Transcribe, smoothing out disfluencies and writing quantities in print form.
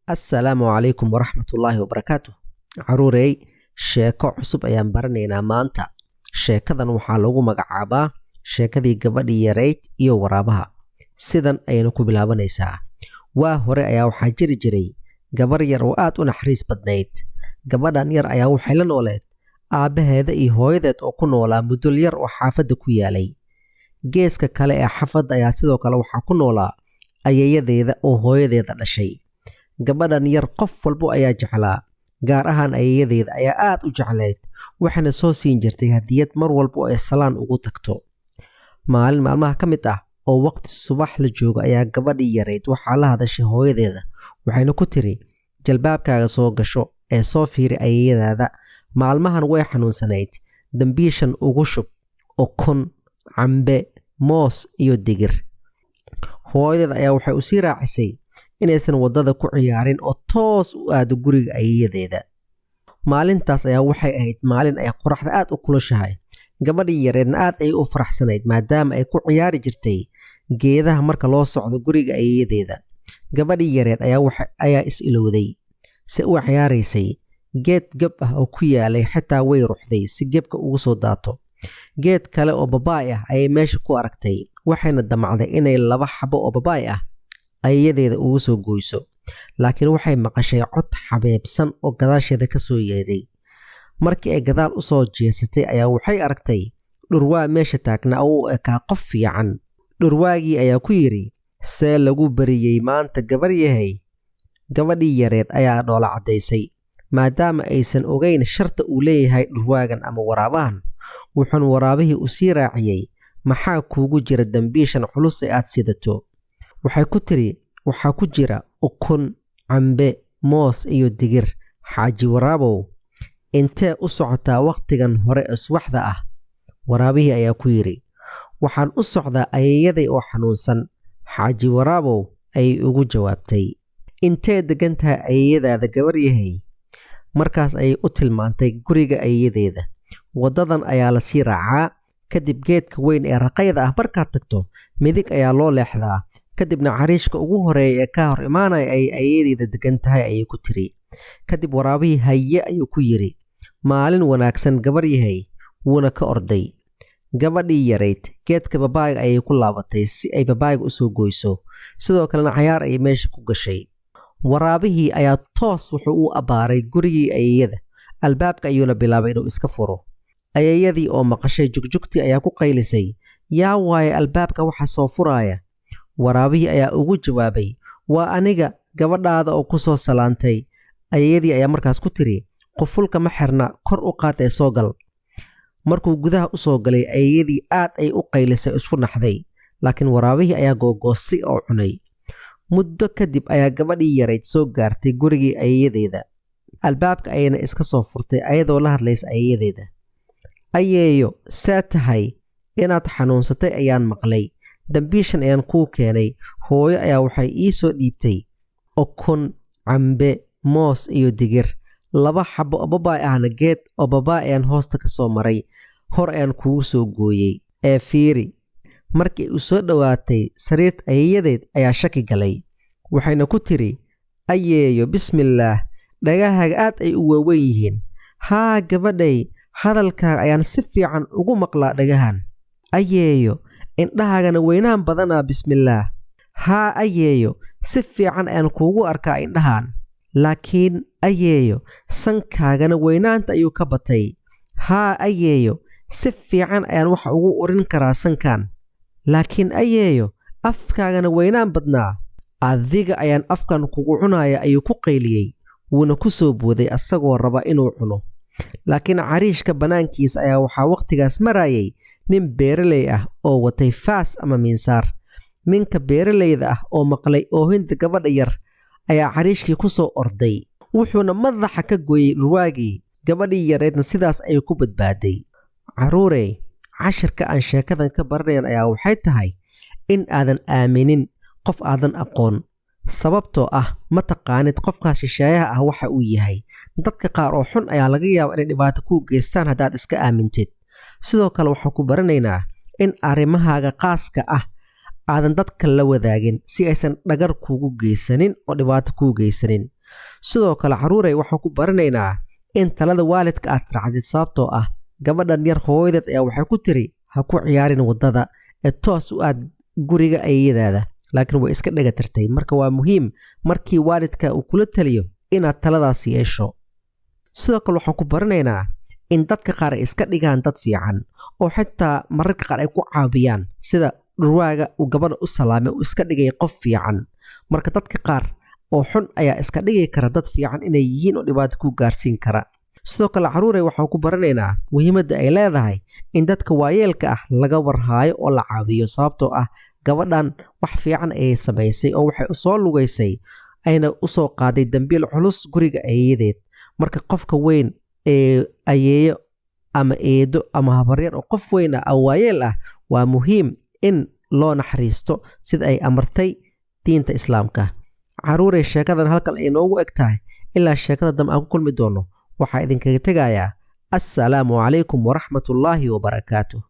Assalaamu calaykum waraxmatullaahi wabarakaatu. Caruurey, sheeko cusub ayaan baranaynaa maanta. Sheekadan waxaa lagu magacaabaa sheekadii gabadhii yarayd iyo waraabaha. Sidan ayayna ku bilaabanaysaa. Waa hore ayaa waxaa jiri jiray gabar yar oo aad u naxariis badnayd. Gabadhan yar ayaa waxay la nooleed aabbaheeda iyo hooyadeed oo ku noolaa mudul yar oo xaafadda ku yaalay. Geeska kale ee xaafadda ayaa sidoo kale waxaa ku noolaa ayeeyadeeda oo hooyadeeda dhashay. Gabadhan yar qof walbo ayaa jeclaa, gaar ahaan ayeeyadeeda ayaa aad u jeclayd, waxayna soo siin jirtay hadiyad mar walba oo ay salaan ugu tagto. Maalin maalmaha ka mid ah oo waqti subax la joogo ayaa gabadhii yarayd waxaa la hadashay hooyadeeda, waxayna ku tiri, jalbaabkaaga soo gasho ee soo fiiri ayeeyadaada, maalmahan way xanuunsanayd, dambiishan ugu shub ukun, cambe, moos iyo digir. Hooyadeed ayaa waxay u sii raacisay inaysan waddada ku ciyaarin oo toos u aado guriga ayeeyadeeda. Maalintaas ayaa waxay ahayd maalin ay qoraxda aad u kulushahay. Gabadhii yareedna aad ay u faraxsanayd maadaama ay ku ciyaari jirtay geedaha marka loo socdo guriga ayeeyadeeda. Gabadhii yareed ayaa is ilowday se u ciyaaraysay geed gab ah oo ku yaalay, xitaa way ruxday si gebka ugu soo daato. Geed kale oo babaay ah ayay meesha ku aragtay, waxayna damacday inay laba xabo oo babaay ah ayeeyadeeda ugu soo gooyso, laakiin waxay maqashay cod xabeebsan oo gadaasheeda ka soo yeedhay. Markii ay gadaal u soo jeesatay ayaa waxay aragtay dhurwaa meesha taagnaa oo u ekaa qof fiican. Dhurwaagii ayaa ku yidhi, see lagu bariyey maanta gabar yahay? Gabadhii yareed ayaa dhoola caddaysay maadaama aysan ogeyn sharta uu leeyahay dhurwaagan ama waraabahan. Wuxuuna waraabihii u sii raaciyey, maxaa kuugu jira dambiishan culus ee aad sidato? Waxay ku tiri, waxaa ku jira ukun, cambe, moos iyo digir. Xaaji waraabow, intee u socotaa wakhtigan hore ee subaxda ah? Waraabihii ayaa ku yidhi, waxaan u socdaa ayeeyaday oo xanuunsan. Xaaji waraabow, ayay ugu jawaabtay, intee degan tahay ayeeyadaada gabar yahay? Markaas ayay u tilmaantay guriga ayeeyadeeda. Waddadan ayaa la sii raacaa, kadib geedka weyn ee raqayda ah markaad tagto midig ayaa loo leexdaa, kadibna cariishka ugu horeeya ee ka hor imaanaya ay ayeeyadeeda degan tahay, ayay ku tiri. Kadib waraabihii haye ayuu ku yidhi, maalin wanaagsan gabar yahay, wuuna ka orday. Gabadhii yarayd geedka babaayga ayay ku laabatay si ay babaayga u soo goyso, sidoo kalena cayaar ayay meesha ku gashay. Waraabihii ayaa toos wuxuu u abbaaray gurigii ayeeyada, albaabka ayuuna bilaabay inuu iska furo. Ayeeyadii oo maqashay jugjugtii ayaa ku qaylisay, yaa waaye albaabka waxa soo furaaya? Waraabihii ayaa ugu jawaabay, waa aniga gabadhaada oo ku soo salaantay. Ayeeyadii ayaa markaas ku tiri, qufulka ma xirna, kor u qaad ee soo gal. Markuu gudaha u soo galay ayeeyadii aad ay u qaylisay isku naxday, laakiin waraabihii ayaa googoosay oo cunay. Muddo kadib ayaa gabadhii yarayd soo gaartay gurigii ayeeyadeeda. Albaabka ayayna iska soo furtay ayadoo la hadlaysa ayeeyadeeda. Ayeeyo, see tahay? Inaad xanuunsatay ayaan maqlay. Dambiishan ayaan kuu keenay. Hooyo ayaa waxay ii soo dhiibtay ukun, cambe, moos iyo digir. Laba xabo oo babaay ahna geed oo babaay ayaan hoosta ka soo maray, hor ayaan kuugu soo gooyey. Ee fiiri. Markii u soo dhowaatay sariirta ayeeyadeed ayaa shaki galay, waxayna ku tiri, ayeeyo bismillaah, dhagahaaga aad ay u waaweyn yihiin. Haa gabadhay, hadalkaaga ayaan si fiican ugu maqlaa dhagahan. Ayeeyo, indhahaagana weynaan badanaa bismillaah. Haa ayeeyo, si fiican ayaan kuugu arkaa indhahan. Laakiin ayeeyo, sankaagana weynaanta ayuu ka batay. Haa ayeeyo, si fiican ayaan wax ugu urin karaa sankan. Laakiin ayeeyo, afkaagana weynaan badnaa. Adiga ayaan afkan kugu cunaya, ayuu ku qayliyey, wuuna ku soo booday asagoo raba inuu cuno. Laakiin cariishka bannaankiisa ayaa waxaa wakhtigaas marayay nin beeraley ah oo watay faas ama miinsaar. Ninka beeraleyda ah oo maqlay oohinta gabadha yar ayaa cariishkii ku soo orday, wuxuuna madaxa ka gooyey dhurwaagii. Gabadhii yareedna sidaas ayay ku badbaaday. Caruurey, cashirka aan sheekadan ka baranayan ayaa waxay tahay in aadan aaminin qof aadan aqoon, sababtoo ah ma taqaanid qofkaas shisheeyaha ah waxa uu yahay. Dadka qaar oo xun ayaa laga yaabaa inay dhibaato kuu geystaan haddaad iska aamintid. Sidoo kale waxaan ku baranaynaa in arrimahaaga qaaska ah aadan dadka la wadaagin si aysan dhagar kuugu geysanin oo dhibaato kuu geysanin. Sidoo kale, caruurey, waxaan ku baranaynaa in talada waalidka aad raacdid, sababtoo ah gabadhan yar hooyadeed ayaa waxay ku tiri, "Ha ku ciyaarin waddada ee toos u aad guriga ayeeyadaada," laakiin way iska dhega tirtay. Marka waa muhiim markii waalidka uu kula taliyo inaad taladaas yeesho. Sidoo kale waxaan ku baranaynaa in dadka qaar ay iska dhigaan dad fiican oo xitaa mararka qaar ay ku caawiyaan, sida dhurwaaga uu gabadha u salaamay, uu iska dhigay qof fiican. Marka dadka qaar oo xun ayaa iska dhigi kara dad fiican inay yihiin oo dhibaato ku gaarsiin kara. Sidoo kale, caruurey, waxaan ku baranaynaa muhiimadda ay leedahay in dadka waayeelka ah laga warhaayo oo la caawiyo, sababtoo ah gabadhan wax fiican ayay samaysay oo waxay usoo lugaysay ayna usoo qaaday dambiil culus guriga ayeeyadeed. Marka qofka weyn ee ayeeyo ama eedo ama habaryar oo qof weyn ah oo waayeel ah, waa muhiim in loo naxariisto sida ay amartay diinta Islaamka. Caruurey, sheekadan halkan ay noogu eg tahay. Ilaa sheekada dambe aan ku kulmi doono, waxaa idinkaga tegayaa assalaamu calaykum waraxmatullaahi wabarakaatuh.